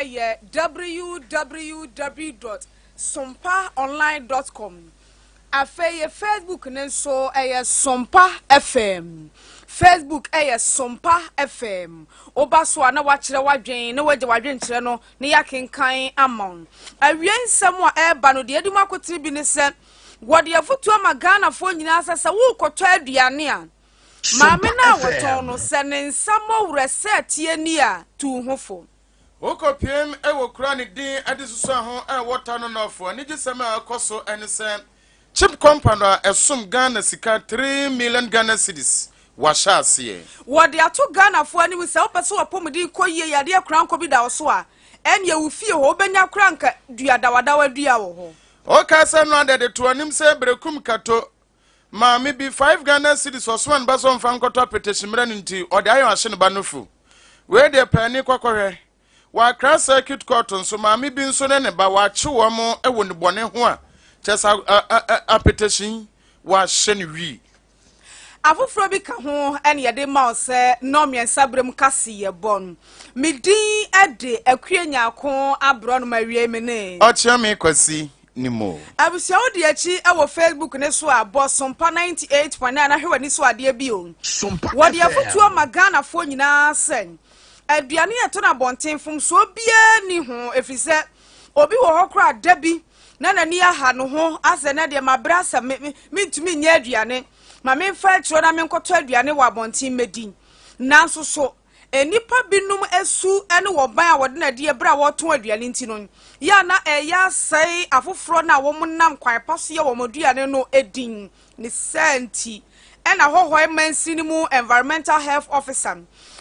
Yɛ www dot sompaonline dot com. Afei yɛ Facebook no nso ɛyɛ Sompa FM. Facebook ɛyɛ Sompa FM. Woba so a na wakyerɛ w'adwen na wagya w'adwenkyerɛ no na yɛakenkan ama wo. Awie nsɛm a ɛreba no deɛ edi mu akotene bi ne sɛ wɔde afotuo ama Ghanafoɔ nyinaa sɛ sɛ worekɔtɔ aduane a maame no a wɔtɔn no sɛ ne nsa mmɔ werɛ sɛ tie ni a tu ho fo. Wokɔpuem wɔ kuro a ne din de Susua ho a ɛwɔ Tano North. Anigyesɛm a ɛkɔ so ne sɛ chip compound a ɛsom Ghana sika 3 million Ghana cedis wɔahyɛ aseɛ. Wɔde ato Ghanafoɔ anim sɛ wopɛ sɛ w'apɔmuden kɔ yie, yadeɛ korankɔ bi da wo so a, ɛnneɛ wo fie hɔ wobɛnya koranka dua dawadawa dua wɔ hɔ. Wokae sɛ Noa de de too anim sɛ Berekum Kato Maame bi, 5 Ghana cedis ɔsoma ne ba sɛ ɔmfa nkɔtɔ apɛtɛsi mmrɛ no nti, ɔde ayɔn ahye ne ba no fu. Wei deɛ paani kɔkɔhwɛ. Wɔ Accra Circuit Court nso, maame bi nso ne ne ba, wɔakye wɔn wɔ nnubɔne ho a kyerɛ sɛ apɛtɛsi yi, wɔahyɛ no wii. Afoforɔ bi ka ho na yɛde ma wo sɛ nnɔnmiɛnsa berɛ mu kaseɛ bɔ. Me din de Akua Nyarko Aborɔnoma awiei me ne. Ɔkyeame Kwasi ne mu. Abusua wo di akyi wɔ Facebook ne so a bɔ Sompa 98.9 na hwɛ w'ani so adeɛ bi o. Wɔde afotuo ma Ghanafoɔ nyinaa sɛ aduane a ɛtɔ no abɔnten mfomsoɔ biara nni ho ɛfiri sɛ obi wɔ hɔ koraa da bi na n'ani aha no ho asɛ na deɛ mabrɛ asɛ me mentumi nyɛ aduane ma memfa akyirɛ na menkɔtɔ aduane wɔ abɔnten mɛdi nanso so Nnipa binom su ne wɔn ban a wɔde no adi bere a wɔretɔn aduane nti no, yɛ a na ɛreyɛ asɛe afoforɔ no a wɔnam kwan pa so yɛ wɔn aduane no din. Ne saa nti na Hohoe mansini no mu Environmental Health Officer,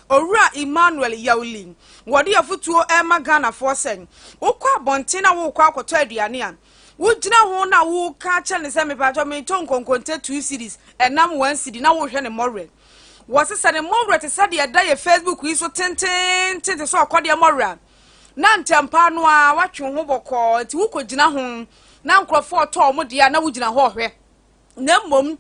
Owura Emmanuel Yauli, wɔde afotuo rema Ghanafoɔ sɛ, wokɔ abɔnten na worekɔ akɔtɔ aduane a, wogyina ho na woka kyerɛ no sɛ mepakyɛw metɔ nkonkonte 2 cedis, ɛnam 1 cedi na worehwɛ ne mmɔwerɛ. Wɔsesa ne mmɔwerɛ te sɛ deɛ ɛda yɛ Facebook yi so tenteenten te sɛ ɔkɔdeɛ mmɔwerɛ a, na ntɛmpa no ara woatwe wo ho bɔkɔɔ nti wokɔgyina ho na nkurɔfoɔ retɔ wɔn deɛ a na wogyina hɔ rehwɛ. Na mmom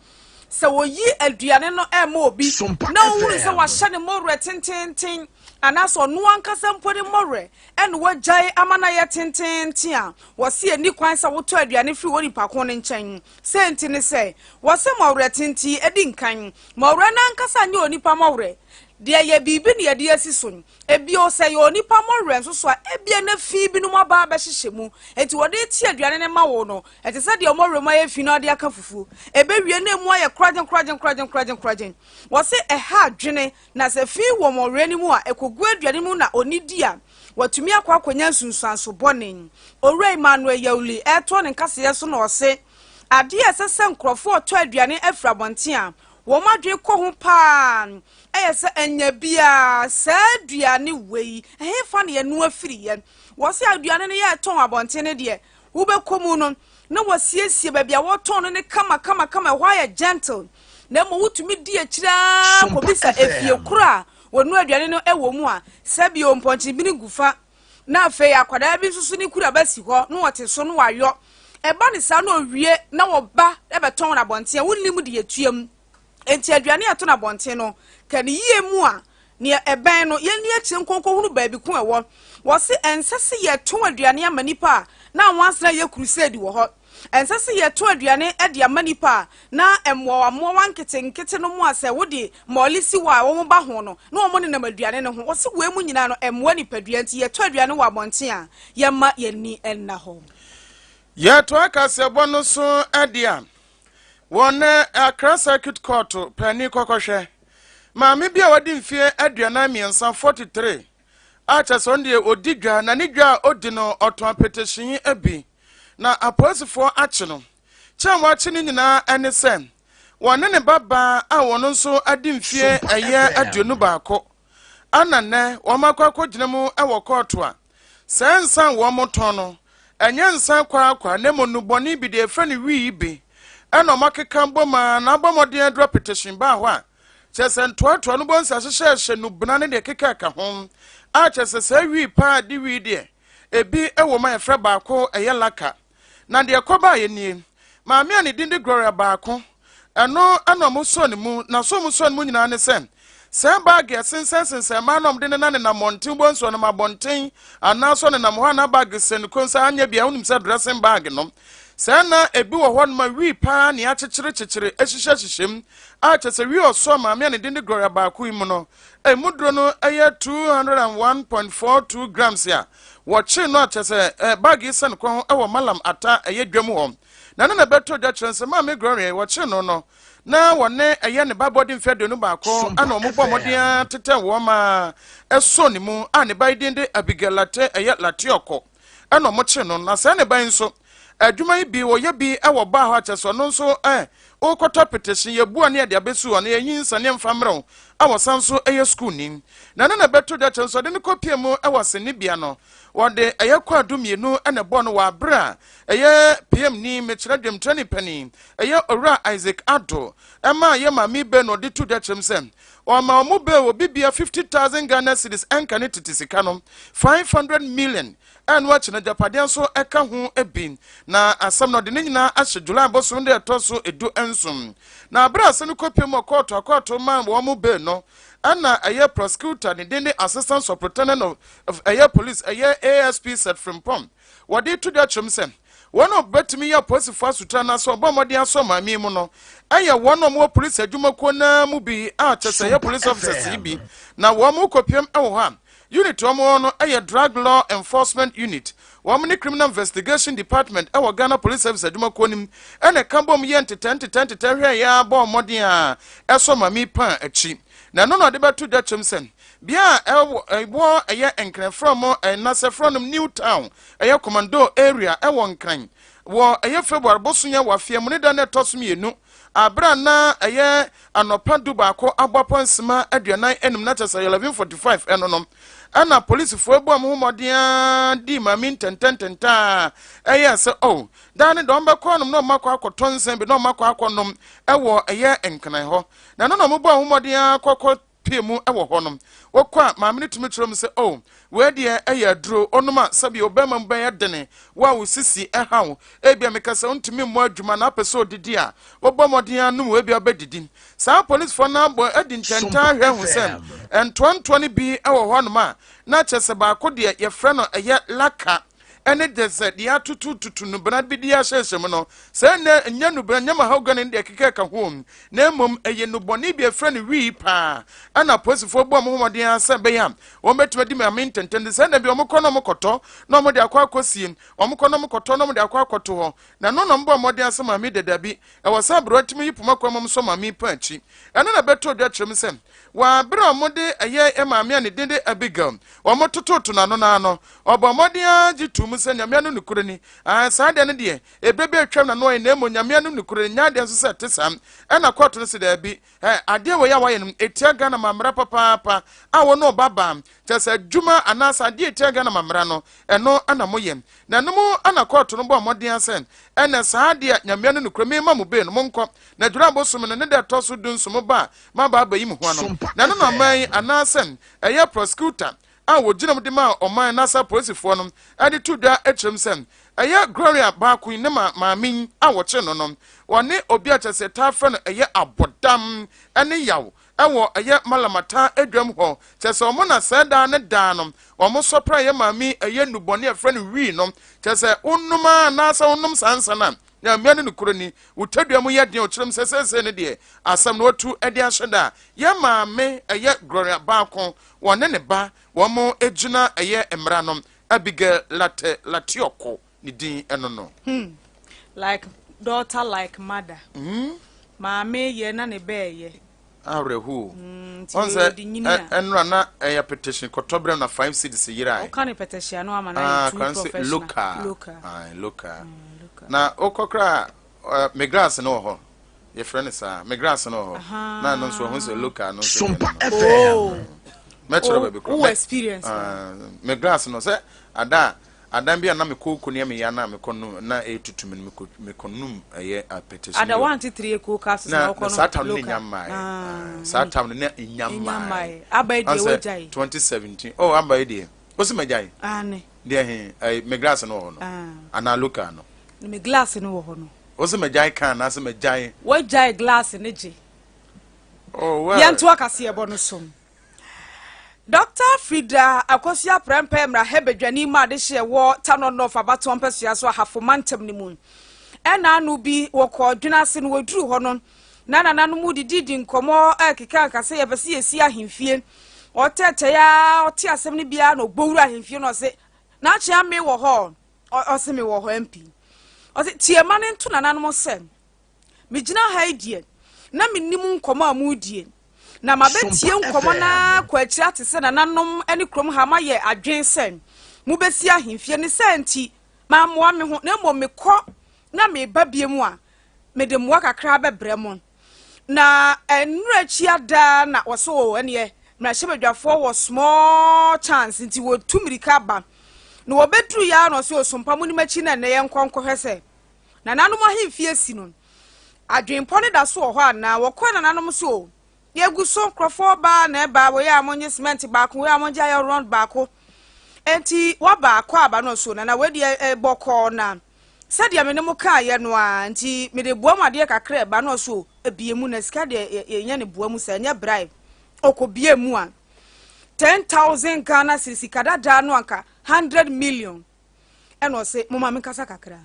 sɛ wɔyi aduane no rema obi na wohunu sɛ wahyɛ ne mmɔwerɛ tenteenten anaasɛ ɔno ankasa mpo ne mmɔwerɛ ɛna wagyae ama no ayɛ tenteenten a, wɔse ɛnni kwan sɛ wotɔ aduane firi wɔ nipa ko no nkyɛn. Sei nti ne sɛ, wɔse mmɔwerɛ tenten di nkan. Mmɔwerɛ no ankasa nyɛ onipa mmɔwerɛ. Deɛ ɛyɛ biribi na yɛde asi so. Ebio, sɛ ɛyɛ onipa mmɔwerɛ nso so a, ebia na fi binom aba abɛhyehyɛ mu. Enti wɔde rete aduane no ma wo no, ɛte sɛ deɛ mmɔwerɛ mu ayɛ fi na wɔde aka fufuo. Ɛbɛwie na emu ayɛ koragyen koragyen koragyen koragyen koragyen. Wɔse ɛha adwene, na sɛ fi wɔ mmɔwerɛ no mu a, ɛkɔgu aduane no mu na ɔnidi a, watumi akɔ akɔnya nsunsuanso bɔne. Owura Emmanuel Yauli retoa ne nkaseɛ so na ɔse, Adeɛ a ɛsɛ sɛ nkorɔfoɔ retɔ aduane afiri abɔnten a wɔn adwene kɔ ho pa ara yɛ sɛ anya biara saa aduane wei ɛhefa na yɛnoa firiiɛ? Wɔse aduane no yɛretɔn abɔnten no deɛ wobɛkɔ mu no na wɔasiesie baabi a wɔtɔn no ne kama kama kama ɛhɔ ayɛ gentle na mmom wotumi di akyire ara kɔbisa efie koro a wɔnoa aduane no wɔ mu a sɛbio mpɔnkye gu fa na afei akwadaa bi nso so ne kura bɛsi hɔ na wɔte so na wɔayɔ ɛba ne saa na owie na wɔba bɛtɔn no abɔnten a wonnim deɛ etua mu enti aduane a ɛtɔ no abɔnten no ka ne yie mu a nea ɛbɛn no yɛnni akyire nkonkohunu baabi ko ɛwɔ wɔse ɛnsɛ sɛ yɛtɔn aduane ama nipa a na anwansena yɛ crusade wɔ hɔ Ɛnsɛ sɛ yɛtõ aduane de ama nnipa a na mmoawammoawa nketenkete no mu a sɛ wode mɔle si hɔ a wɔba ho no, na wɔnenam aduane no ho. Wɔse wei mu nyinaa no, ɛmmoa nipadua nti yɛtɔ aduane wɔ abɔnten a, yɛmma yɛn ani nna hɔ. Yɛtoa kaseɛbɔ no so de a, wɔ nnɛ Accra Circuit Court paani kɔkɔhwɛ maame bi a wadi mfeɛ 43, 43, a kyerɛ sɛ ɔno deɛ ɔdi dwa na ne dwa a ɔdi no ɔtɔn apetehyen bi na apolisifoɔ akye no. Kyɛ a wɔakye no nyinaa ne sɛ wɔne ne babaa a wɔn nso adi mfeɛ ɛyɛ 21 ana nnɛ wɔn akɔ akɔgyina mu wɔ kɔɔto a sɛ nsa a wɔn tɔn no ɛnyɛ nsa kwaakwa na mmom nnubɔne bi deɛ yɛfrɛ no wii bi ɛna wɔn akeka bom a na abɔ mmɔden aduru apetehyen baa hɔ a kyerɛ sɛ ntoatoa no bɔ nsa hyehyɛhyɛ nnubena ne deɛ ɛkeka ho a kyerɛ sɛ saa wii paa de wii deɛ ebi wɔ mu a yɛfrɛ baako ɛyɛ laka. Na deɛ ɛkɔbaeɛ nie, maame a ne din de Gloria baako, ɛno ɛna wɔn sɔɔ ne mu, na sɔ wɔn sɔɔ ne mu nyinaa ne sɛ, Sɛ baage a ɛsensɛnsensɛn mmaa na wɔde nenanenam mmɔnten wobɛhu sɛ ɔnam abɔnten anaasɛ ɔnenam hɔ a na baage sɛn ne kɔn sɛ anyɛ bia wonim sɛ dressing bag no sɛ na ebi wɔ hɔ nom a wii paa ne akyekyerekyekyere ahyehyɛhyehyɛ mu a kyɛ sɛ wii ɔsɔ maame a ne din de Gloria baako yi mu no emu duro no ɛyɛ 201.42 grams a wɔkyee no a kyɛ sɛ eh, bag yi sɛn kɔn ho wɔ Malam Ata ɛyɛ dwam hɔ na ne na ɛbɛtɔ dwa kyerɛ sɛ maame Gloria wɔkyee no no na wɔne ɛyɛ ne ba bɔde mfe 21 ɛna wɔn bɔ mmɔden ara tetɛ wɔn ma ɛsɔ ne mu a ne ba yi din de Abigail Late ɛyɛ Lateɔkɔ ɛna wɔn kye no na sɛ ne ba yi nso adwuma yi bi wɔyɛ bi ɛwɔ baa hɔ akyɛ sɛ ɔno nso ɛ ɔrekɔtɔ apetehye yɛbua ne yɛde abɛsu ɔno yɛnyi nsa ne mfa mmerɛw a wɔsan nso ɛyɛ sukuuni na ɛno na ɛbɛto dwa kyɛ nso ɔde no kɔpie mu ɛwɔ asɛnnibea no wɔde ɛyɛ kwaadu mmienu ɛna ɛbɔɔ no wɔ abere a ɛyɛ PM ni mekyerɛ dwamtirani panin ɛyɛ Owura Isaac Addo ɛmaa yɛ maame bɛ na ɔde to dwa kyerɛm sɛ ɔma ɔmo bɛ obi bia 50,000 Ghana cedis ɛnka ne tete sika no 500 million ɛno akyi no agyapadeɛ nso ɛka ho bi na asɛm no ɔde ne nyinaa ahyɛ July bosom de ɛtɔ so 17 na abere asɛm no kɔpie mu ɔkɔɔto akɔɔto maa wɔn mo bɛ no ɛna ɛyɛ prosecutor ne din de assistant superintendent of ɛyɛ police ɛyɛ ASP Seth Frimpong wɔde to dwa kyerɛm sɛ wɔn a wɔbɛtumi yɛ apolisifoɔ asotra anaasɛ wɔbɔ mmɔden asɔ maame mu no ɛyɛ wɔn a wɔwɔ polisi adwumakuo naa mu bi a kyɛ sɛ ɛyɛ police officers yi bi na wɔn kɔpiem wɔ hɔ a unit wɔn wɔ no yɛ drug law enforcement unit wɔn ne criminal investigation department ɛwɔ Ghana Police Service adwumakuo nim ɛna ɛka bom yɛ ntetɛ ntetɛ ntetɛ hwɛ yɛ abɔ mmɔden a ɛsɔ maame pan akyi na ɛno na ɔde bɛto dwa kyɛm sɛ bea a ɛwɔ ɛwɔ ɛyɛ nkranfrɛ mo ɛnasɛ frɛ nom New Town ɛyɛ Commando area ɛwɔ Nkran wɔ ɛyɛ February bosonya wɔ afeɛ mu ne da no ɛtɔ so mmienu abere a na ɛyɛ anɔpa 11 abɔ apɔnsema 45 na kyɛ sɛ 11:45 ɛno no ɛna polisifoɔ ebu wɔn ho mmɔden ara di maame ntɛntɛntɛntɛn a ɛyɛ sɛ oh daa ne dɔm bɛkɔ nom na ɔmo akɔ akɔtɔ nsɛm bi na ɔmo akɔ akɔnom ɛwɔ ɛyɛ Nkran hɔ na ɛno na ɔmo bɔ wɔn ho mmɔden ara kɔkɔ pie mu wɔ hɔ nom wɔkɔ a maame no tumi kyerɛ mu sɛ oh wei deɛ ɛyɛ aduro ɔnom a sɛbi ɔbɛrima mu bɛyɛ dene wo a wo sisi ɛha wo ebia meka sɛ wontumi mmɔ adwuma na apɛ sɛ odidi a wobɔ mmɔden anom wei bia wobɛdidi saa polisifoɔ no abɔ adi ntɛntɛn ahwɛ ho sɛ ntoantoa no bi wɔ hɔ nom a na kyerɛ sɛ baako deɛ yɛfrɛ no ɛyɛ laka ɛne de sɛ deɛ atutututu nnubena bi de ahyehyɛ mu no sɛ ɛnɛ nyɛ nnubena nyɛ mahogany ne deɛ keka ka ho na mmom ɛyɛ nnubɔne bi ɛfrɛ no wii paa ɛna apolisifoɔ bɔ wɔn ho mmɔden ara sɛ ɛbɛyɛ a wɔn bɛtumi adi maame ntɛntɛn de sɛ ɛnɛ bi wɔn kɔ na wɔn kɔtɔ na wɔn de akɔ akɔsie wɔn kɔ na wɔn kɔtɔ na wɔn de akɔ akɔto hɔ na ɛno na wɔn bɔ mmɔden asɛ maame dada bi ɛwɔ sɛ aberewa tumi yi poma kwan mu sɔ maame pa akyi ɛno na ɛbɛtɔ dwa kyerɛ mu sɛ wɔ abere a wɔde ɛyɛ maame a ne din de Abigail wɔn tototo n'ano n'ano ɔbɔ mmɔden ara gye to mu sɛ nyame ano nokorɛ ni ah, saa deɛ no deɛ ɛberɛ bi atwam na no ɔyɛ na mmom nyame ano nokorɛ ni nya adeɛ nso sɛ ɛte saa ɛna kɔɔto no sɛ daabi ɛ adeɛ wɔ yɛ a wayɛ no ɛtia Ghana ma mmara papaapa a wɔne ɔba baa kyɛ sɛ adwuma anaasɛ adeɛ ɛtia Ghana ma mmara no ɛno ana moyɛ na ɛno mu ana kɔɔto no bɔ mmɔden sɛ ɛnɛ saa adeɛ nyame ano nokorɛ mema mo bee no monkɔ na dwira bosome no ne da ɛtɔ so 17 mo ba a maba abɛyi mo ho ano na ɛno na ɔman yi anaasɛ ɛyɛ prosecutor a wɔgyina mu de maa ɔman n'asa apolisifoɔ no de to dwa kyerɛm sɛ ɛyɛ Gloria baako yi ne ma maame yi a wɔkye no no wɔne obi a kyerɛ sɛ taa frɛ no ɛyɛ abɔdam ne yaw ɛwɔ ɛyɛ Malamata adwam hɔ kyerɛ sɛ wɔn na sɛ daa ne daa no wɔn sɔpra ɛyɛ maame ɛyɛ nnubɔne a ɛfrɛ no wii no kyerɛ sɛ wonom a anaasɛ wonom saa nsa no a na mmea no nokorɛ ni wo tadua mu yɛ den ɔkyerɛm sɛ seesei no deɛ asɛm no watu de ahyɛ da a yɛ maame ɛyɛ Gloria baako wɔne ne ba wɔn gyina ɛyɛ mmara no Abigail Late Latioko ne din ɛno no. Like daughter like mother. Maame yɛ na ne bɛɛ yɛ. Awerɛho. Ɔn sɛ ɛnora na ɛyɛ petition kɔtɔbrɛm na 5 cedis yerae. Ɔka ne petition no ama na yɛ too professional. Local. Local. Aye, local. Na okɔ kra me glass no wɔ hɔ. Yɛfrɛ no saa. Me glass no wɔ hɔ. Na no nso ɔho sɛ local no nso. Sompa FM. Mɛkyerɛ baabi kora. Wo experience. Me glass no sɛ ada adan bi a na mekɔ kɔ ne me ya na mekɔ no na ɛtutu me no mekɔ num ɛyɛ apetition. Ada one three eko ka so na wokɔ no. Saa tam no nya mmae. Saa tam no na nya mmae. Aba yi deɛ wagyae. 2017. Oh aba yi deɛ. Wosi magyae. Ane. Deɛ he ɛyɛ me glass no wɔ hɔ no. Anaa local no. Me glass no wɔ hɔ no. Wosi magyae kan anaasɛ magyae. Wagyae glass ne gye. Oh, well. Yɛntoa kaseɛbɔ no so. Dɔkta Frida Akosua Prempeh mmarahyɛbadwani ma adehyeɛ wɔ Tano North abatoɔ mpɛsoa so Ahafo mantam no mu. Ɛna ano bi wɔkɔɔ dwene ase no wɔduru hɔ no na nananom redididi nkɔmmɔ ɛrekeka nka sɛ yɛpɛ sɛ yɛsi ahemfie. Ɔtɛɛtɛe ara ɔte asɛm no biara na ɔbɔ wura ahemfie no ɔse n'akyea me wɔ hɔ ɔse me wɔ hɔ MP. Ɔse tie ma no nto nananom sɛ Megyina ha yi deɛ, na mennim nkɔmmɔ a moredie, na mabɛtie nkɔmmɔ no ara kɔ akyiri ate sɛ nananom ne kurom ha moayɛ adwene sɛ mobɛsi ahemfie. Ne saa nti, mammoa me ho, na mmom mekɔ na meba biom a, mede mmoa kakra bɛbrɛ mo. Na nnora akyi ada na wɔsɛ o ɛneɛ mmarahyɛbadwafoɔ wɔ small chance nti wɔtu mmirika aba. Na wɔbɛduru yɛ ara na ɔsɛ osompa mo nim akyi na ɛnɛ yɛnkɔ nkɔhwɛ sɛ Nananom ahemfie si no, adwenpɔ no da so wɔ hɔ anaa? Wɔkɔɔ nananom so o, yɛgu so, nkurɔfoɔ ba na ɛba, wei a monnye cement baako, wei a monnye iron rod baako. Enti wɔba kɔ aba no so, nana wei deɛ bɔkɔɔ na sɛdeɛ me ne mo kaeɛ no ara, nti mede boa mu adeɛ kakra ɛba no so o, ebie mu na sika deɛ yɛnyɛ no boa mu sɛ ɛnyɛ bribe. Ɔkɔbie mu a, 10,000 Ghana cedis, sika dadaa no anka 100 million. Ɛna ɔse, moma menkasa kakra.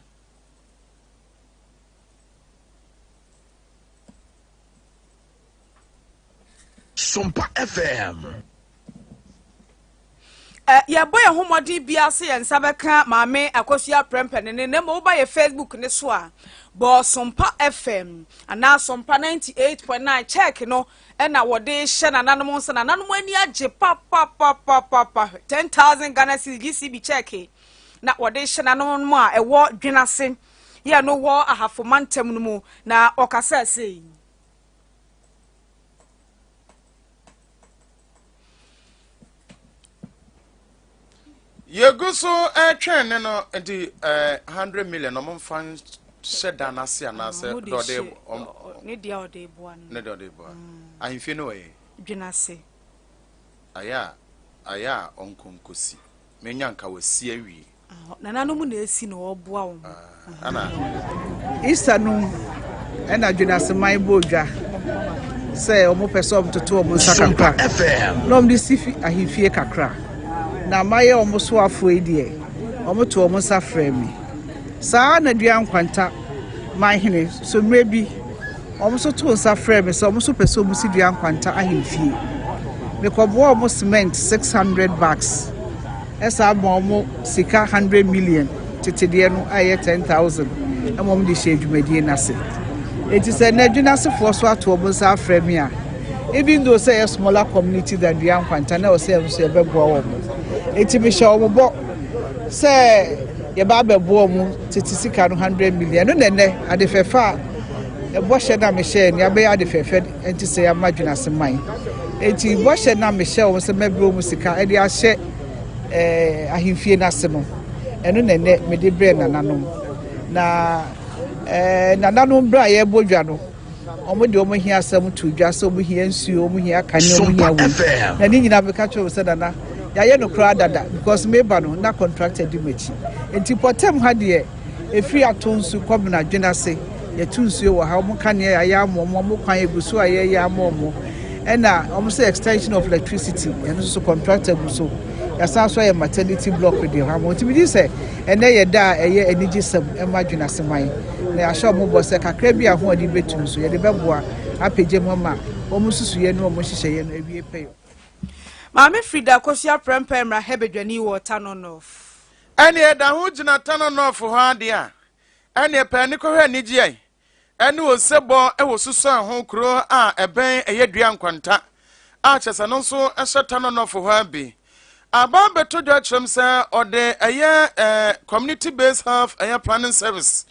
Sompa FM. Yɛbɔ yɛn ho mmɔden biara sɛ yɛn nsa bɛka Maame Akosua Prɛmpɛ ne ne na mmom woba yɛ Facebook ne so a bɔ Sompa FM anaa Sompa 98.9 check no ɛna wɔde hyɛ nananom nsa. Nananom ani agye papapapapa. 10,000 Ghana cedis GCB check na wɔde hyɛ nananom a ɛwɔ Dwenase yɛ no wɔ Ahafo mantam no mu na ɔkasa sei. Yɛgu so retwɛn ne no nti eh, 100 million ɔmo mfa nhyɛ dan ase anaasɛ ah, dɛ ɔde ne deɛ ɔde boa no ne deɛ ɔde boa mm. Ahemfie no wɔ yɛ Dwenase ayɛ a ayɛ a ɔnkonkosi menya nka wasi awie. Nananom na esi na ɔboa wɔn. Ana. Easter no mu na Dwenaseman bɔɔ dwa sɛ wɔpɛ sɛ wɔtoto wɔn nsa kakra na wɔde si ahemfie kakra. Na mayɛ wɔn soafoɔ yi deɛ, wɔto wɔn nsa frɛɛ me. Saa ara na Dua Nkwanta manhene so mmerɛ bi wɔn nso too nsa frɛɛ me sɛ wɔn nso pɛ sɛ wɔsi Dua Nkwanta ahemfie. Mekɔboa wɔn cement 600 bags. Ɛsan ma wɔn sika 100 million tete deɛ no a ɛyɛ 10,000 ma wɔn de hyɛ dwumadie no ase. Enti sɛ nnɛ Dwenasefoɔ so ato wɔn nsa afrɛ me a, even though sɛ ɛyɛ smaller community than Dua Nkwanta na ɛwɔ sɛ yɛn nso yɛbɛboa wɔn. Enti mehyɛ wɔn bɔ sɛ yɛba abɛboa wɔn tete sika no 100 million. Ɛno na ɛnnɛ ade fɛfɛ a bɔhyɛ no a mehyɛɛ no yɛabɛyɛ ade fɛfɛ nti sɛ yɛama Dwenase man. Enti bɔhyɛ no a mehyɛ wɔn sɛ mɛbrɛ wɔn sika de ahyɛ eh, ahemfie no ase no, ɛno na ɛnɛ mede brɛ nananom. Na eh, nananom berɛ a yɛrebɔ dwa no, wɔn de wɔn hia asɛm to dwa sɛ wɔn hia nsuo, wɔn hia kanea, wɔn hia wei. Na ne nyinaa meka kyerɛ wɔn sɛ nana, yɛayɛ no koraa dada because meba no na contractor di m'akyi. Enti pɔtam ha deɛ ɛfiri ato nsu kɔmena dwene ase. Yɛtu nsuo wɔ ha, wɔn kanea yɛayɛ ama wɔn, wɔn kwan egu so a yɛyɛ ama wɔn, ɛna wɔn sɛ extension of electricity ɛno nso so contractor gu so. Yɛasan so ayɛ maternity block de hɔ ama wɔn. Nti megye sɛ ɛnɛ yɛ da a ɛyɛ anigyesɛm ɛma Dwenaseman, na yɛahyɛ wɔn bɔ sɛ kakra bi a ahoɔden bɛtu nso yɛde bɛboa apagya mu ama wɔn nsusuiɛ ne wɔn nhyehyɛeɛ no awie pɛyɔ. Maame Frida Akosua Prempeh mmarahyɛbadwani wɔ Tano North. Ɛnneɛ da ho gyina Tano North hɔ adeɛ a, Ɛnneɛ pɛ ani kɔhwɛ anigyeɛ ne osebɔ wɔ Susuan ho kuro a ɛbɛn ɛyɛ dua nkwanta a kyerɛ sɛ no nso hyɛ Tano North hɔ ara bi. Aba abɛtɔ dwa kyerɛm sɛ ɔde ɛyɛ eh, Community Based Health ɛyɛ Planning Service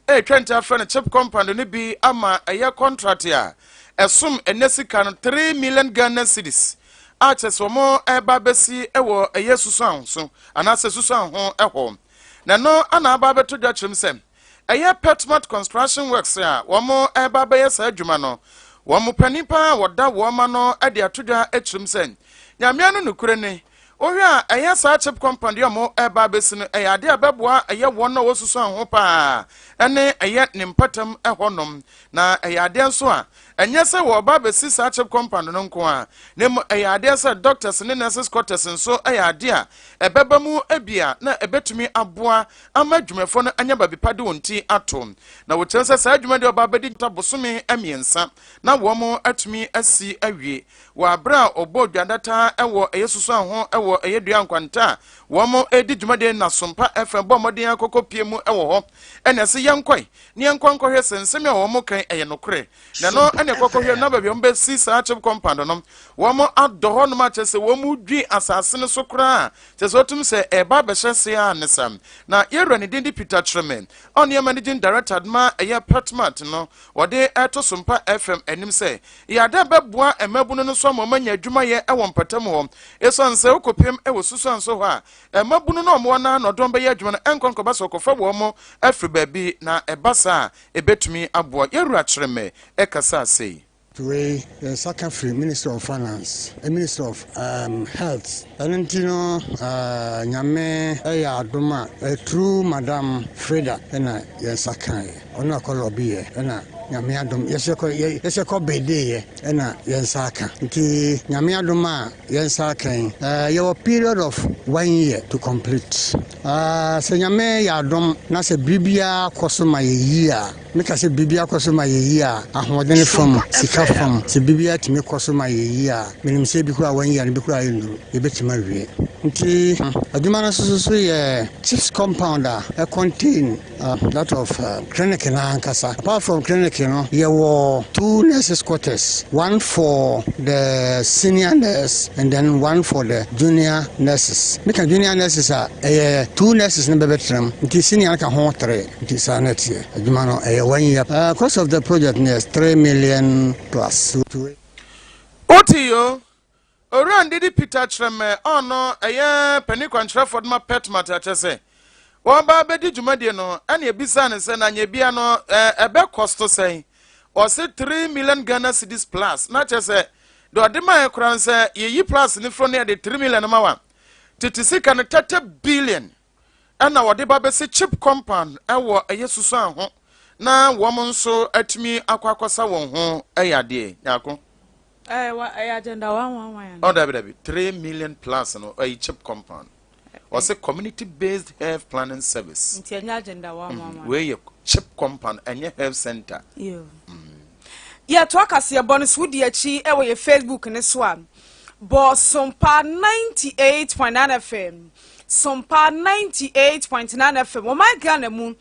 ɛretwa nti afrɛ no CHIP compound no bi ama ɛyɛ contract a ɛsom ɛnɛ sika no 3 million Ghana cedis a kyerɛ sɛ wɔn ɛreba abɛsi wɔ ɛyɛ Susuan so anaasɛ Susuan ho ɛhɔ. Na ɛno na aba abɛto dwa kyerɛ mu sɛ ɛyɛ Petmart Construction Works a wɔreba abɛyɛ saa adwuma no. Wɔn panin paa a wɔda wɔn ano de ato dwa kyerɛ mu sɛ, Nyame ano nokorɛ ni, wohwɛ a ɛyɛ saa chip compound yi a wɔreba abɛsi no, ɛyɛ adeɛ a ɛbɛboa ɛyɛ wɔn a wɔsusuan ho paa ne ɛyɛ ne mpɔtam hɔnom. Na ɛyɛ adeɛ nso a Ɛnyɛ sɛ wɔreba abɛsi saa chip compound no nko ara, na mmom ɛyɛ adeɛ sɛ doctors ne nurses quarters nso yɛ adeɛ a ɛbɛba mu ebia na ɛbɛtumi aboa ama adwumayɛfoɔ no anya baabi pa de wɔn ti ato. Na wɔkyerɛ sɛ saa adwuma deɛ ɔba abɛdi bosome mmiɛnsa na wɔn atumi asi awie wɔ abere a ɔbɔ dwadata wɔ ɛyɛ susuan ho wɔ ɛyɛ dua nkwanta a wɔn redi dwumadie na Sompa FM bɔ mmɔden akɔkɔ pie mu wɔ hɔ ɛna ɛsɛ yɛnkɔe ne yɛnkɔ nkɔhwɛ sɛ nsɛm a wɔn kan ɛyɛ nokorɛ na ɛno ɛna ɛkɔkɔhwɛ na baabi a wɔn bɛsi saa chip compound no wɔn adɔ hɔ nom akyɛ sɛ wɔn dwi asase no so koraa kyɛ sɛ wɔtum sɛ ɛba abɛhyɛ se a ne sa na yɛwura ne din de Peter Kyerɛmɛ ɔne yɛ managing director ma ɛyɛ Petmart no wɔde ɛto Sompa FM anim sɛ yɛ ade a bɛboa mmabunu no so ama wɔanya adwumayɛ wɔ mpɔtam hɔ esiane sɛ wokɔpem wɔ Susuanso hɔ a mmabunu no a wɔwɔ no ara na ɔde wɔn bɛyɛ adwuma no ɛnkɔ nkɔba sɛ wɔkɔfa wɔn afiri baabi na ɛba saa a ɛbɛtumi aboa. Yɛwura Kyerɛmɛ ɛkasaa sei. Wei yɛn nsa ka firi Ministry of Finance, Ministry of um, Health. Ɛno nti no uh, Nyame ɛyɛ adom a through Madam Freda ɛna yɛn nsa kaeɛ. Ɔno akɔ lɔbi yɛ ɛna Nyame adom yɛsɛ kɔ yɛsɛ kɔ bedeeɛ ɛna yɛn nsa aka. Nti Nyame adom a yɛn nsa aka yi, uh, yɛwɔ period of one year to complete. Uh, sɛ Nyame yɛ adom na sɛ biribiara kɔ so ma yɛ yie a, meka sɛ biribiara kɔ so ma yɛ yie a, ahoɔden fam, sika fam, sɛ biribiara tumi kɔ so ma yɛ yie a, menim sɛ ebi koraa one year no bi koraa ɛnnuru, yɛbɛtumi awie. Nti adwuma no nso so yɛ chips compound a ɛcontain that of clinic no ankasa. Apart from clinic no, yɛwɔ two nurses quarters, one for the senior nurse and then one for the junior nurses. Meka junior nurses a, ɛyɛ two nurses no bɛbɛtena mu, nti senior no ka ho three. Nti saa na ɛteɛ. Adwuma no ɛyɛ one year. Cost of the project no yɛ 3 million plus. Wote yo, Owura Ndidi Peter Kyerɛmɛ ɔno ɛyɛ panin kwankyerɛfoɔ de ma Petmat akyɛ sɛ wɔba bɛdi dwumadie no ɛna ebisa ne sɛ na nyɛ bia no ɛbɛ cost sɛn. Ɔse 3 million Ghana cedis plus, na kyerɛ sɛ deɛ ɔde ma yɛ koraa sɛ yɛyi plus ne furo no yɛde 3 million ma wa tete sika no 30 billion ɛna wɔde ba bɛsi chip compound ɛwɔ ɛyɛ susuan ho na wɔn nso atumi akɔ akɔsa wɔn ho ɛyɛ adeɛ nyaako. Ɛyɛ Agenda 111. Oh, dabi dabi, 3 million plus no ɛyɛ chip compound. Ɔsɛ community based health planning service. Nti ɛnyɛ Agenda 111. Wei yɛ chip compound, ɛnyɛ health center. Yɛto akaseɛbɔ no so wodi akyi ɛwɔ yɛ Facebook ne so a, bɔ Sompa 98.9 FM, Sompa 98.9 FM. Wɔman Ghana mu,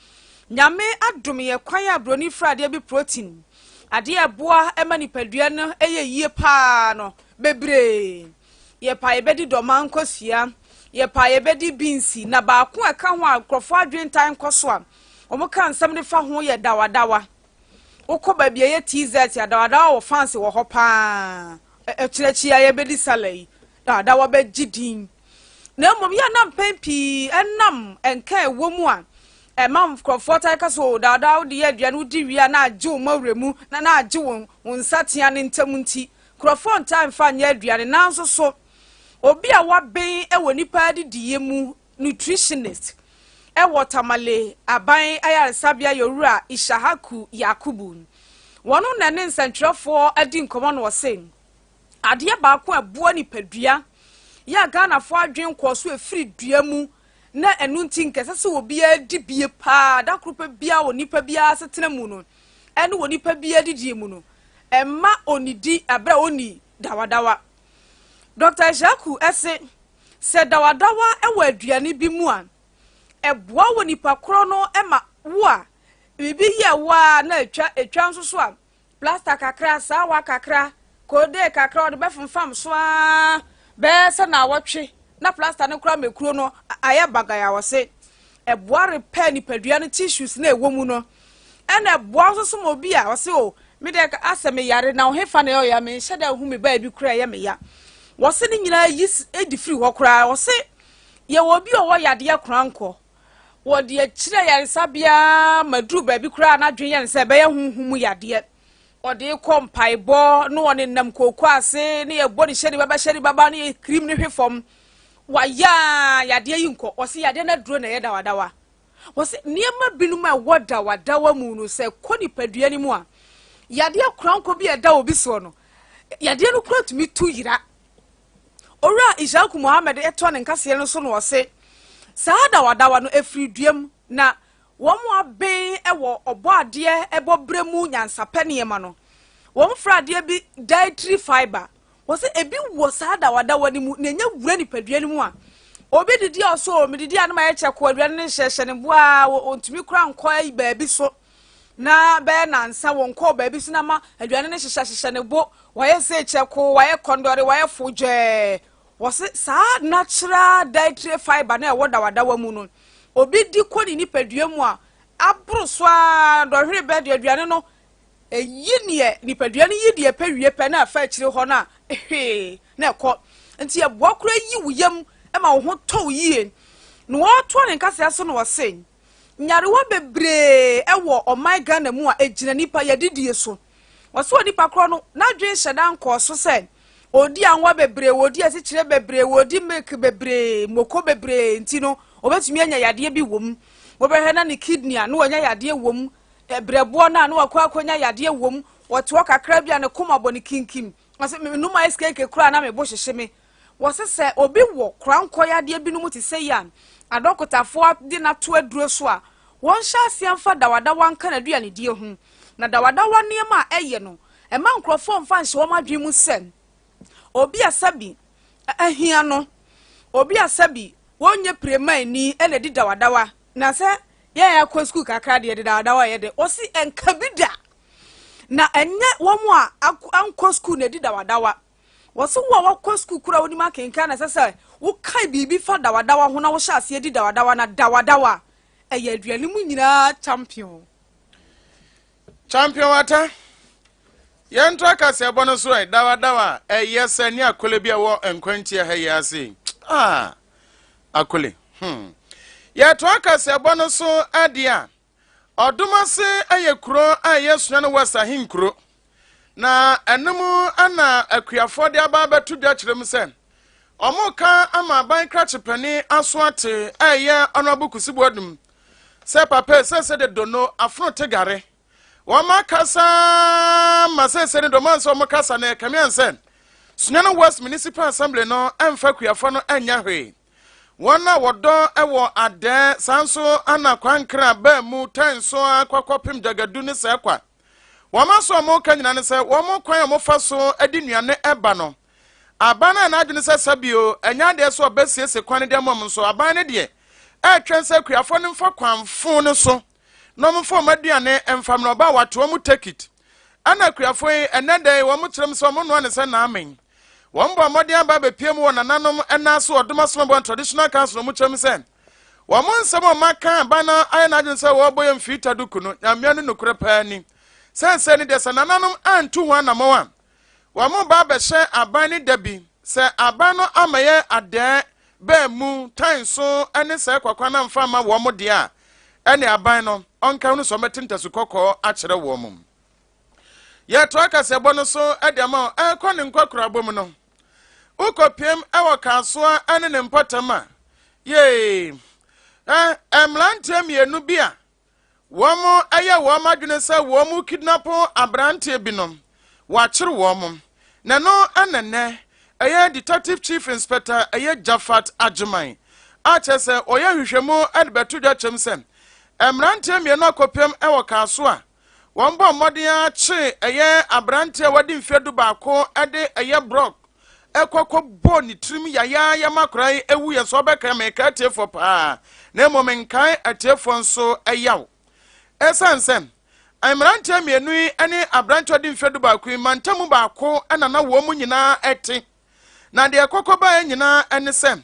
Nyame adom yɛ kwan a buroni fra adeɛ bi protein, adeɛ a ɛboa ɛma nipadua no ɛyɛ yie paa no bebree. Yɛpa yɛbɛdi dɔma nkosua, yɛpa yɛbɛdi beans, na baako a ɛka ho a nkurɔfoɔ adwene ntan nkɔ so a wɔn ka nsɛm de fa ho yɛ dawadawa. Wokɔ baabi a ɛyɛ TZ a, dawadawa wɔ fans wɔ hɔ paa. Ɛkyerɛkyi a yɛbɛdi sala yi, dawadawa bɛgye din, na mmom yɛ na mpɛn pii ɛnam nka ɛwɔ mu a ɛma nkurɔfoɔ taa ka so dawadawa wode yɛ aduane, wodi wie a na agye wo mawura mu na agye wo nsa tea ne ntam, nti nkurɔfoɔ ntaa mfa nyɛ aduane. Nanso so obi a waben wɔ nipa adidie mu, nutritionist ɛwɔ Tamale aban ayaresabea, yɛwura Ishahaku Yakubu, wɔn na ne nsɛntwerɛfoɔ adi nkɔmmɔ no, ɔse adeɛ baako a ɛboa nipadua yɛ a Ghanafoɔ adwene kɔɔ so efiri dua mu na ɛno nti nkɛsɛ sɛ obiara di bie paa da koro pɛ biara wɔ nipa biara asetena mu no ɛne wɔ nipa biara didie mu no, ɛma onidi abere a ɔni dawadawa. Dr Ishaku ɛse sɛ dawadawa ɛwɔ aduane bi mu a, ɛboa wɔ nipa korɔ no ma wo a biribi yɛ wo a na atwa atwa nso so a, plaster kakra, saawa kakra, koode kakra ɔde bɛfomfam so aa bɛyɛ sɛ na awɔtwe na plaster no koraa mɛkuro no ayɛ bagaya. Wɔ se ɛboa repair nipadua no tissues na ɛwɔ mu no, ɛna ɛboa nso so ma obi a ɔse o me deɛ asɛ me yare na ɔhefa na ɛyɛ me nhyɛ dɛ hu me baa bi koraa ɛyɛ me ya, wɔse ne nyinaa yi di firi hɔ koraa. Wɔse yɛwɔ obi a ɔwɔ yadeɛ korankɔ, wɔde akyerɛ yaresabea ma duru baabi koraa n'adwene yɛ no sɛ ɛbɛyɛ honhom mu yadeɛ, ɔde kɔ mpaebɔ na ɔne nam kooko ase ne yɛbɔ ne hyɛne baba hyɛne baba ne yɛ kirim ne hwe fam wayɛ a yadeɛ yi nkɔ. Wɔse yadeɛ no aduro na ɛyɛ dawadawa. Wɔse nneɛma binom a ɛwɔ dawadawa mu no, sɛ kɔ nipadua no mu a, Yadeɛ korankɔ bi a ɛda obi soɔ no, yadeɛ no kora tumi tu yera. Owura Ishaku Mohammed toa ne nkaseɛ no so na ɔse, saa dawadawa no ɛfiri dua mu na wɔn aben wɔ ɔbɔadeɛ bɔberɛ mu nyansapɛ nneɛma no. Wɔfrɛ adeɛ bi dietary fibre. Wɔse ebi wɔ saa dawadawa no mu na ɛnya wura nipadua no mu a, obi didi a ɔso o, medidi a na mayɛ kyɛkoo, aduane no nhyɛhyɛ ne bo a, ɔntumi koraa nkɔ baabi so. Na bɛyɛ nansa wɔnkɔɔ baabi so na ma aduane no hyehyɛhyehyɛ ne bo, wayɛ sɛ kyɛkoo, wayɛ kɔndɔre, wayɛ fodwɛɛ. Wɔse saa natural dietary fibre no a ɛwɔ dawadawa mu no, obi di kɔ ne nipadua mu a, aboro so ara dɔhwere bɛ de aduane no ɛyi neɛ nipadua no yi deɛ pɛ wie pɛ na ɛfa akyire hɔ no a hwee na ɛkɔ. Nti ɛboa koraa yi wo yam ma wo ho tɔ wo yie. Na wɔtoa ne nkasɛɛ so na wɔse, Nyarewa bebree wɔ ɔman Ghana mu a ɛgyina nipa yɛdidie so. Wɔse onipa korɔ no n'adwene hyɛ da nkɔɔ so sɛ ɔdi anwa bebree, ɔdi asikyire bebree, ɔdi milk bebree, moko bebree nti no ɔbɛtumi anya yadeɛ bi wɔ mu. Wobɛhwɛ na ne kidney a na wanya yadeɛ wɔ mu, brɛboɔ no a na wakɔ akɔnya yadeɛ wɔ mu, ɔte hɔ kakra bi a ne koma bɔ ne kinkim. Ɔse menom ice cake koraa na me bo hyehye me. Wɔse sɛ obi wɔ korankɔ yadeɛ binom te sɛ yi a adɔkotafoɔ de no ato aduro so a, wɔnhyɛ aseɛ mfa dawadawa nka n'aduanedie ho. Na dawadawa nneɛma a ɛyɛ no, ɛmma nkurɔfoɔ mfa nhyɛ wɔn adwene mu sɛ obi a sɛbi ahia no, obi a sɛbi wɔnyɛ piremanni na ɛdi dawadawa. Na sɛ yɛn a yɛakɔ sukuu kakra deɛ, yɛde dawadawa yɛ dɛ. Wɔse ɛnka bi da. Na ɛnyɛ wɔn a ankɔ sukuu na ɛdi dawadawa. Wɔse wo a woakɔ sukuu koraa a wonim akenkan na ɛsɛ sɛ wokae biribi fa dawadawa ho na wohyɛ aseɛ di dawadawa na dawadawa ɛyɛ aduane mu nyinaa champion. Champion Ata, yɛntra kaseɛbɔ no so ɛ, dawadawa ɛyɛ sɛ ne akole bi a ɛwɔ nkwantia ha yi ase. Ah, akole. Hmm. Yɛtoa kaseɛbɔ no so adeɛ a, Ɔdomase yɛ kuro a ɛyɛ Sunyani West ahenkuro, na ɛno mu na akuafoɔ de aba abɛto dwa kyerɛ mu sɛ wɔreka ama aban krakye panin aso ate a ɛyɛ Honourable Kusi Boadum sɛ papa sɛsɛ de dono afono te gare. Wɔn akasa ma sɛsɛ ne dɔm ansɛ wɔn kasa na ɛkame ansɛ Sunyani West Municipal Assembly no ɛmfa akuafoɔ no ɛnyɛ hwee. Wɔn a wɔdɔ wɔ adɛɛ, saa nso na kwankra baa mu tɛn so ara kɔ kɔpem Gyagadu ne Sɛɛkwa. Wɔn aso a wɔka nyinaa ne sɛ wɔn kwan a wɔfa so de nnuane ba no, aban no ayɛ n'adwene sɛ sɛbio ɛnyɛ adeɛ sɛ ɔbɛsiesie kwan no de ama wɔn nso aban no deɛ ɛretwɛn sɛ akuafoɔ no mfa kwan fo no so na wɔmfa wɔn aduane mfa mmra ɔba a wɔate wɔn tekit. Ɛna akuafoɔ yi ɛnɛ da yi wɔn kyerɛm sɛ wɔn noa ne sɛ naamen. Wɔn bɔ mmɔden aba abɛpie mu wɔ nananom nan ase wɔ Doma Somabɔ and Traditional Council mu kyerɛm sɛ wɔn nsɛm a wɔn aka aba no ayɛ n'adwene sɛ wɔrebɔ yɛn mfiri taduku no nyamea no nokorɛ paa ni. Sɛnsɛ ne deɛ sɛ nananom antu ho anamɔn a wɔn ba abɛhyɛ aban no da bi sɛ aban no amɛyɛ adɛɛ bɛɛ mu tan so ne sɛɛ kwakwa no amfa amma wɔn deɛ a ɛne aban no ɔnka hunu sɛ ɔmɛte ntasu kɔkɔɔ akyerɛ wɔn. Yɛtoa kaseɛbɔ no so de ama wo ɛrekɔ ne nkwakorabɔ mu no. Wokɔpiem wɔ Kasoa ne ne mpɔtam a, yee, ɛ, mmeranteɛ mmienu bi a wɔayɛ wɔn adwene sɛ wɔn kidnapo aberanteɛ bi no, wɔakyere wɔn. Na ɛno na nnɛ ɛyɛ Detective Chief Inspector ɛyɛ Jafat Agyeman a kyerɛ sɛ ɔyɛ nhwehwɛmu de bɛto dwa kyɛm sɛ mmeranteɛ mmienu akɔpiem wɔ Kasoa Wɔbɔɔ mmɔden ara kyee ɛyɛ aberanteɛ a wadi mfeɛ dubaako de ɛyɛ brɔk kɔ kɔbɔɔ ne tirim yayaaya ma akwadaa yi wuiɛ nso ɔbɛkae mekae atiefoɔ paa na mmom menkae atiefoɔ nso yaw. Ɛsiane sɛ mmeranteɛ mmienu yi ne aberanteɛ a ɔdi mfeɛ dubaako yi mantamu baako na na wɔn nyinaa te na deɛ ɛkɔkɔ baeɛ nyinaa ne sɛ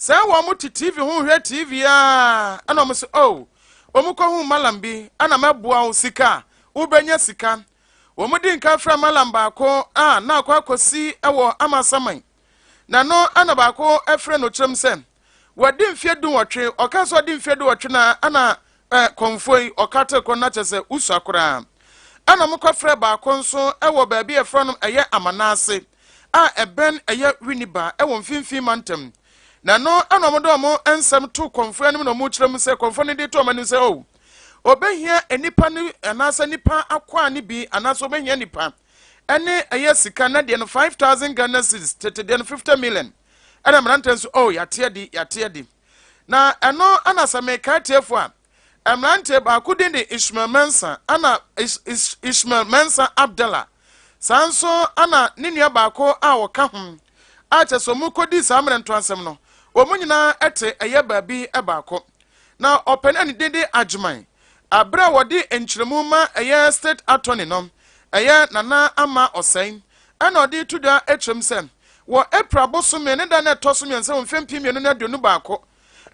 Sɛ wɔn te TV ho hwɛ TV a, ɛna wɔn sɛ, oh, wɔn kɔ hu malam bi, ɛna mɛboa wo sika a, wobɛnya sika. Wɔn di nka frɛ malam baako a na akɔ akɔsi wɔ Amasaman. Na no ɛna baako frɛ no kyerɛm sɛ, wadi mfeɛ dunwɔtwe, ɔka sɛ ɔdi mfeɛ dunwɔtwe na ɛna eh, kɔmfoɔ yi ɔka te kɔ na kyɛ sɛ wosua koraa. Ɛna wɔn kɔfrɛ baako nso wɔ baabi a ɛfrɛ no ɛyɛ Amanase. a ɛbɛn ɛyɛ Winneba wɔ mfimfini mantam. Na ɛno na wɔde wɔn nsɛm to kɔmfoɔ anim na wɔkyerɛ mu sɛ kɔmfoɔ no de to wɔn anim sɛ, oh, ɔbɛhia nnipa no anaasɛ nnipa akwaa no bi anaasɛ ɔbɛhia nnipa ɛne ɛyɛ sika na deɛ no 5000 Ghana cedis, tete deɛ no 50 million. Ɛna mmeranteɛ nso, oh, yɛate adi, yɛate adi. Na ɛno ana sɛ mekae tiefo a, mmeranteɛ baako din de Ishmael Mensah, ana Ishmael Mensah Abdallah. Saa nso ana ne nua baako a ɔka ho a kyɛ sɛ wɔn kɔdi saa mmerɛntoasɛm no, wɔn nyinaa te ɛyɛ baabi baako. Na ɔpanin a ne din de Agyeman, bere a wɔde nkyerɛmu ma ɛyɛ State Attorney no, ɛyɛ Nana Ama Osei, ɛna ɔde reto dwa kyerɛm sɛ, wɔ April bosome ne da no a ɛtɔ so mmiɛnsa wɔ mfeɛ 2021,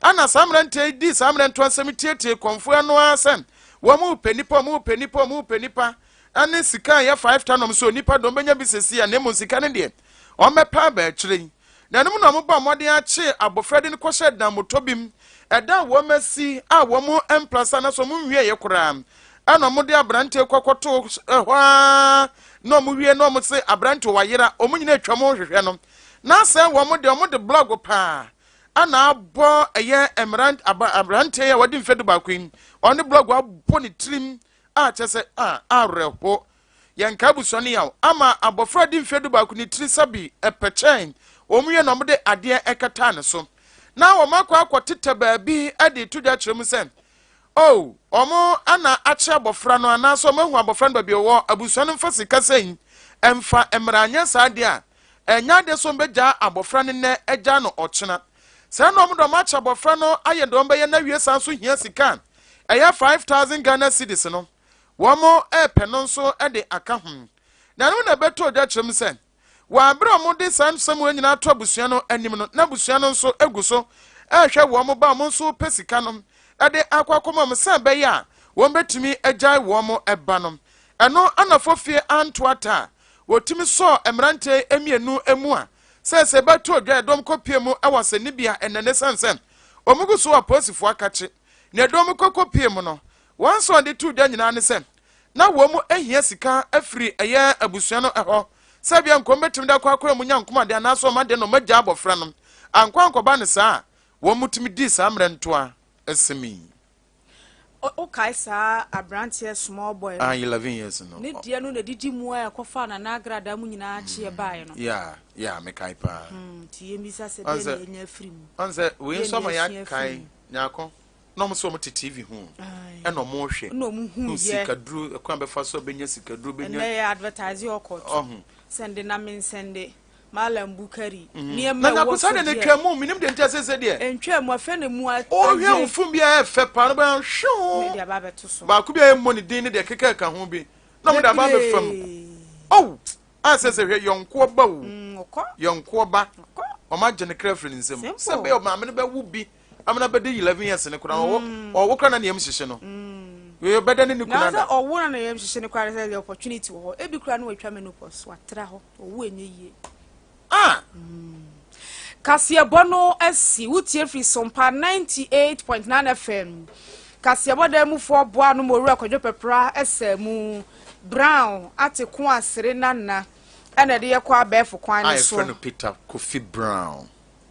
ɛna saa mmeranteɛ yi dii saa mmerɛntoasɛm yi tietiee kɔmfoɔ ano ara sɛ wɔn repɛ nnipa, wɔn repɛ nnipa, wɔn repɛ nnipa, ɛne sika a ɛyɛ 5 ton sɛ onipa dɔm bɛnya bi sɛsi a, na mmom sika no deɛ wɔmmɛpɛ aba akyire yi. Na ɛno mu na wɔbɔɔ mmɔden akyee abɔfra de no kɔhyɛɛ dammotɔ bi mu, ɛda a wɔasi a wɔn mplasa anaasɛ wɔn nwieeɛ koraa, ɛna wɔde aberanteɛ kɔ kɔtoo hɔ ara na wɔwie na wɔn se aberanteɛ wayera, wɔn nyinaa atwa wɔn hwehwɛ no. Na sɛ wɔn de wɔn de blɔg paa ɛna abɔ ɛyɛ mmerant aberanteɛ a wɔde mfe 11 yi, ɔne blɔg abɔ ne tirim a kyɛ sɛ a awerɛho. Yɛnka abusua no yaw ama abɔfra di mfeɛ 11 ne tiri sɛbi ɛpɛkyɛn wɔn wie na wɔde adeɛ ɛkataa ne so na wɔn akɔ akɔtetɛ baabi de to dwa kyerɛ mu sɛ oh, wɔn ana akye abɔfra no anaasɛ wɔn ahu abɔfra no baabi ɔwɔ, abusua no mfa sika sɛn ɛmfa mmara, anyɛ saa deɛ a ɛnyɛ adeɛ sɛ wɔn bɛgyaa abɔfra no nnɛ agya no ɔkyena. Sɛ na wɔn de wɔn akyɛ abɔfra no ayɛ deɛ wɔn bɛyɛ na awie saa nso hia sika a ɛyɛ 5000 Ghana cedis no, wɔn repɛ no nso de aka ho. Na ɛno na ɛbɛtɔ dwa kyerɛ mu sɛ wɔ abere a wɔde saa nsɛm wɔ nyinaa to abusua no anim no, na abusua no nso gu so rehwɛ wɔn ba a wɔn nso repɛ sika no de akɔ akɔma wɔn sɛ ɛbɛyɛ a wɔn bɛtumi agyae wɔn ba no. Ɛno anafo fie anto ata a wɔtumi sɔɔ mmeranteɛ mmienu mu a sɛ sɛ ɛbɛtɔ dwa ɛdɔm kɔpie mu wɔ asɛnnibea ɛnnɛ no, ɛsiane sɛ wɔn gu so wɔ apolisifoɔ akakye na ɛdɔm kɔkɔpie mu no, Wɔn nsɛm a wɔde too dwa nyinaa ne sɛ na wɔn ahia sika afiri ɛyɛ abusua no hɔ sɛ ebia nka wɔbɛtumi de akɔ akɔyɛ wɔn nyankomade anaasɛ wɔn adeɛ na wɔagya abɔfra no. Ankɔ ankɔba no saa a, wɔtumi dii saa mmerɛntoa asɛm yi. Wokae saa aberanteɛ small boy no? Ah, 11 years no. Ne deɛ no na ɛdidi mu a ɛkɔfaa Nana Agradaa mu nyinaa kyeɛ baeɛ no. Yeah, yeah, mekae paa. Nti yɛmmisa sɛ deɛ na yɛnya afiri mu. Ɔn sɛ wei nso ama yɛakae Nyarko. Na wɔn sɛ wɔn te TV ho ɛna wɔn rehwɛ. Ɛna wɔn hu yɛ. Sikaduro ɛkwan bɛfa so bɛnya sikaduro bɛnya. Ɛnɛ yɛ advertise ɔkɔt. Ɔho. Sɛnde na me nsɛnde. Malam Bukari. Nneɛma Na ɛwɔ Nyarko so saa deɛ na deɛ. etwa mu minim deɛ nti a sese deɛ. Ɛntwa mu afɛ na mu a. Ɔhwɛ wo fon bi a ɛyɛ fɛ paa no bɛyɛ hwee. Ne de aba abɛto so. Baako bi a ɛmmɔ ne din ne deɛ keka ɛka ho bi na wɔn de aba abɛfa mu. Bebree. Oh! A sɛ sɛ hwɛ yɔnkoɔ ba o. Ɔkɔ. Yɔnkoɔ ba. Ɔkɔ. Wɔn agye ne kra firi ne nsam. Simple. Sɛ bɛyɛ ɔmaame no bɛwo bi amena bɛdi 11 years no koraa ɔwɔ ɔwo koraa na ne yam hyehye no. Wei ɔbɛda ne ne kunu Na ada. sɛ ɔwo na ne yam hyehye no koraa sɛ the opportunity wɔ hɔ. Ebi koraa na watwa menopause, watra hɔ, ɔwo ɛnyɛ yie. Ah! Kaseɛbɔ no asi. Wotie firi Sompa 98.9 FM. Kaseɛbɔ dan mufoɔ boa ano ma Owura Kwadwo Pɛpra ɛsɛ mu. Brown ate ko asere nana ɛna ɛde yɛkɔ abɛɛfo kwan A no so. yɛfrɛ no Peter Kofi Brown.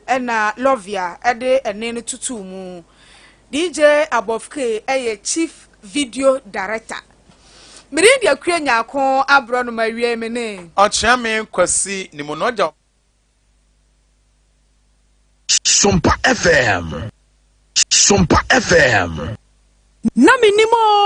Ɛna Lovia de ɛnne no totoo mu. DJ Abofke yɛ Chief Video Director. Me din de Akua Nyarko Aborɔnoma awiei me ne. Ɔkyeame Kwasi Nimunɔgya. Sompa FM. Sompa FM. Na mennim oo.